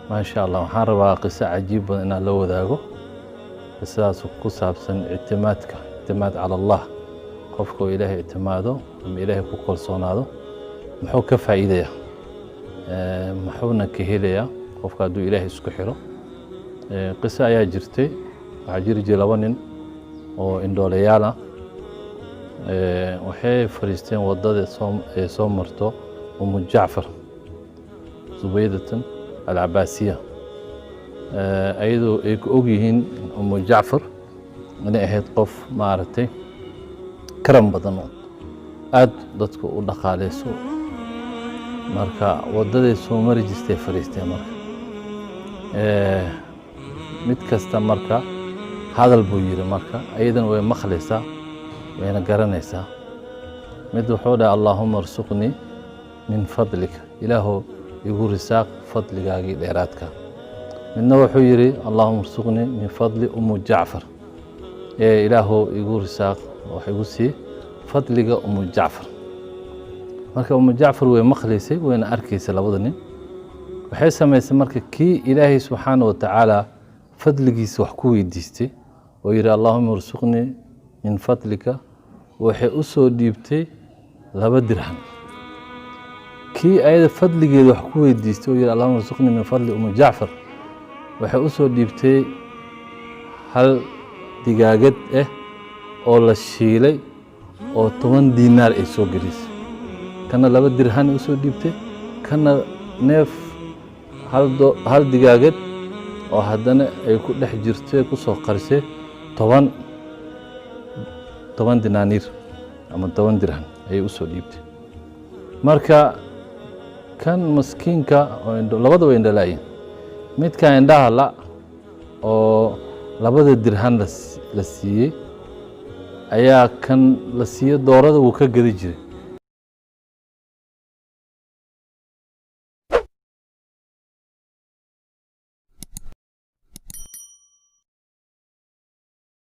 Maasha Allah, waxaan rabaa qiso cajiib badan inaan la wadaago. Qisadaas ku saabsan ictimaadka, ictimaad cala Allah. Qofka oo Ilaahay ictimaado ama Ilaahay ku kalsoonaado, muxuu ka faa'iidayaa, muxuuna ka helayaa qofka hadduu Ilaahay isku xiro? Qiso ayaa jirtay. Waxaa jiri jiray laba nin oo indhoolayaal ah. Waxay fadhiisteen waddada ee soo marto Umu Jacfar Zubaydatan Alcabaasiya, ayadoo ay ku og yihiin Umu Jacfar inay ahayd qof maaragtay karam badan oo aad dadka u dhaqaaleyso. Marka waddaday soo mari jirtay fadhiisteen. Marka mid kasta marka hadal buu yidhi. Marka ayadana way maqlaysaa, wayna garanaysaa. Mid wuxuu dhahay: "Allaahuma arsuqnii min fadlika," Ilaahow igu risaaq fadligaagii dheeraadka. Midna wuxuu yidhi: "Allahuma arsuqnii min fadli Umu Jacfar," ee Ilaahow igu risaaq, wax igu sii fadliga Umu Jacfar. Marka Umu Jacfar way maqlaysay, wayna arkaysay labada nin. Waxay samaysay marka, kii Ilaahay subxaana wa tacaala fadligiisa wax ku weydiistay oo yidhi: "Allahuma arsuqnii min fadlika," waxay u soo dhiibtay 2 dirham. Kii ayada fadligeeda wax ku weydiistay oo yidhi: "Allahuma arsuqnii min fadli Umu Jacfar," waxay u soo dhiibtay hal digaagad ah oo la shiilay oo 10 diinaar ay soo gelisay. Kana 2 dirhan u soo dhiibtay, kana neef hal digaagad oo haddana ay ku dhex jirtay, ku soo qarisay 10 dinaaniir ama 10 dirham ayay u soo dhiibtay. Marka kan maskiinka oo labadaba indhalaayin, midka indhaha la oo labada dirhan la siiyey ayaa kan la siiyo doorada wuu ka gedi jiray.